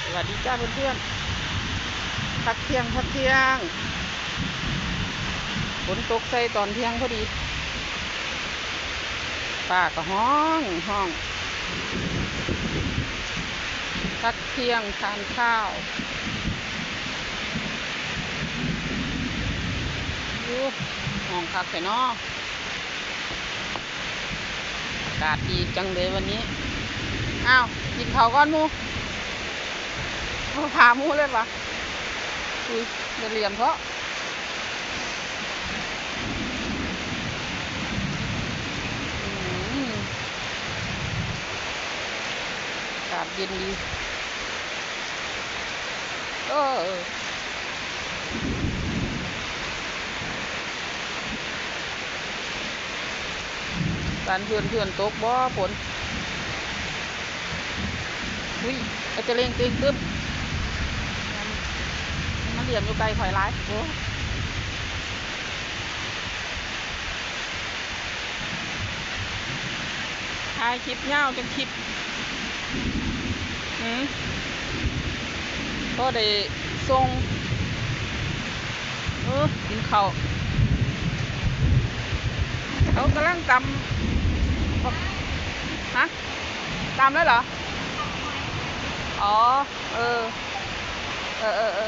ສະຫວັດດີຈ້າເພື່ອນໆ ພັກທ່ຽງ ພັກທ່ຽງ ຝົນຕົກໃສ່ຕອນທ່ຽງພໍດີ ຟ້າກໍຮ້ອງ ຮ້ອງ ພັກທ່ຽງທານຂ້າວ ໂອ້ ຮ້ອງຄັກແທ້ເນາະ. ອາກາດດີຈັງເລີຍວັນນີ້. ອ້າວ ກິນເຂົ້າກ່ອນໝູ່. ເອົາພາໝູ່ເລີຍຫວາ. ອຸ້ຍ ຢ່າຫຼຽມເທາະ. ອືມ ອາກາດເຢັນດີ. ເອີ. ບ້ານເພື່ອນ ເພື່ອນຕົກບໍ່ຝົນ? ອຸ້ຍ ອາດຈະເລັ່ງຕຶງຕຶບ ມັນຫຼຽມຢູ່ໄກຂ້ອຍຫຼາຍ. ໂອ້. ຖ່າຍຄລິບຍາວຈັກຄລິບ. ອືມ ພໍໄດ້ສົ່ງ. ເອີ ກິນເຂົ້າ. ເຂົາກຳລັງຕຳ ຮະ? ຕຳແລ້ວເຫຼືອ? ອໍ ເອີ ເອີ ເອີ ເອີ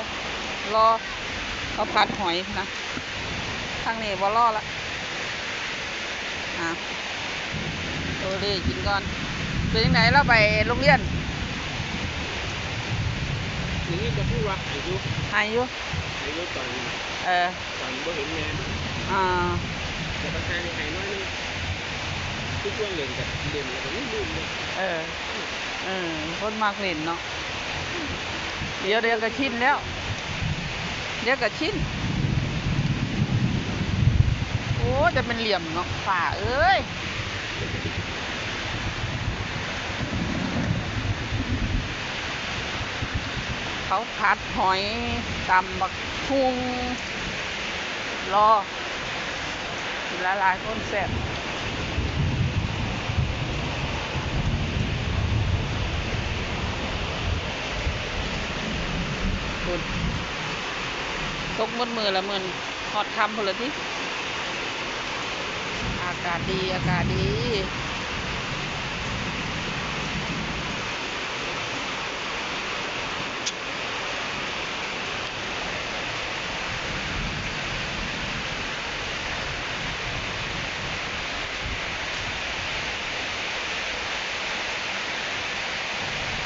ລໍເຂົາຜັດຫອຍນະ. ທາງນີ້ບໍ່ລໍລະ. ອ່າ ໂອເລກິນກ່ອນ. ເປັນຈັ່ງໃດລາວໄປໂຮງຮຽນ? ດຽວນີ້ກໍຄືວ່າໄຫຢູ່ ໄຫຢູ່ ໄຫຢູ່ຕອນ ເອີ ຕອນບໍ່ເຫັນແມ່. ອ່າ ແຕ່ບາງເທື່ອນີ້ໄຫໜ້ອຍໜຶ່ງ ຄືຊ່ວງເຫຼັ້ນກັບເຫຼັ້ນແລ້ວກໍລືມໆເລີຍ. ເອີ. ເອີ ຄົນມັກຫຼິ້ນເນາະ. ດຽວ ດຽວກໍຊິນແລ້ວ ດຽວກໍຊິນ. ໂອ້ ຈະແມ່ນຫຼຽມເນາະ ຟ້າເອີຍ. ເຂົາຜັດຫອຍ ຕຳບັກຫຸ່ງ ລໍ ກິນຫຼາຍໆຄົນແຊບ. ພຸ້ນ ຕົກໝົດມື້ລະມື້ນີ້ ຮອດຄ່ຳພຸ້ນລະຕິ. ອາກາດດີ ອາກາດດີ.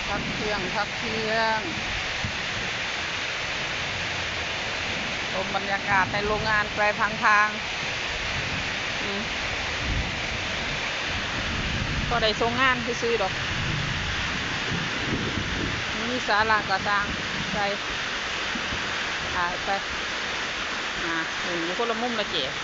ພັກທ່ຽງ ພັກທ່ຽງ ຊົມບັນຍາກາດໃນໂຮງງານໄປພັງທາງ. ອືມ ພໍໄດ້ສົ່ງງານຊື່ໆດອກ ມີສາລະກໍສ້າງ ໄປ ໄປ ໄປ ອ່າ ຢູ່ຄົນລະມຸມລະເກ.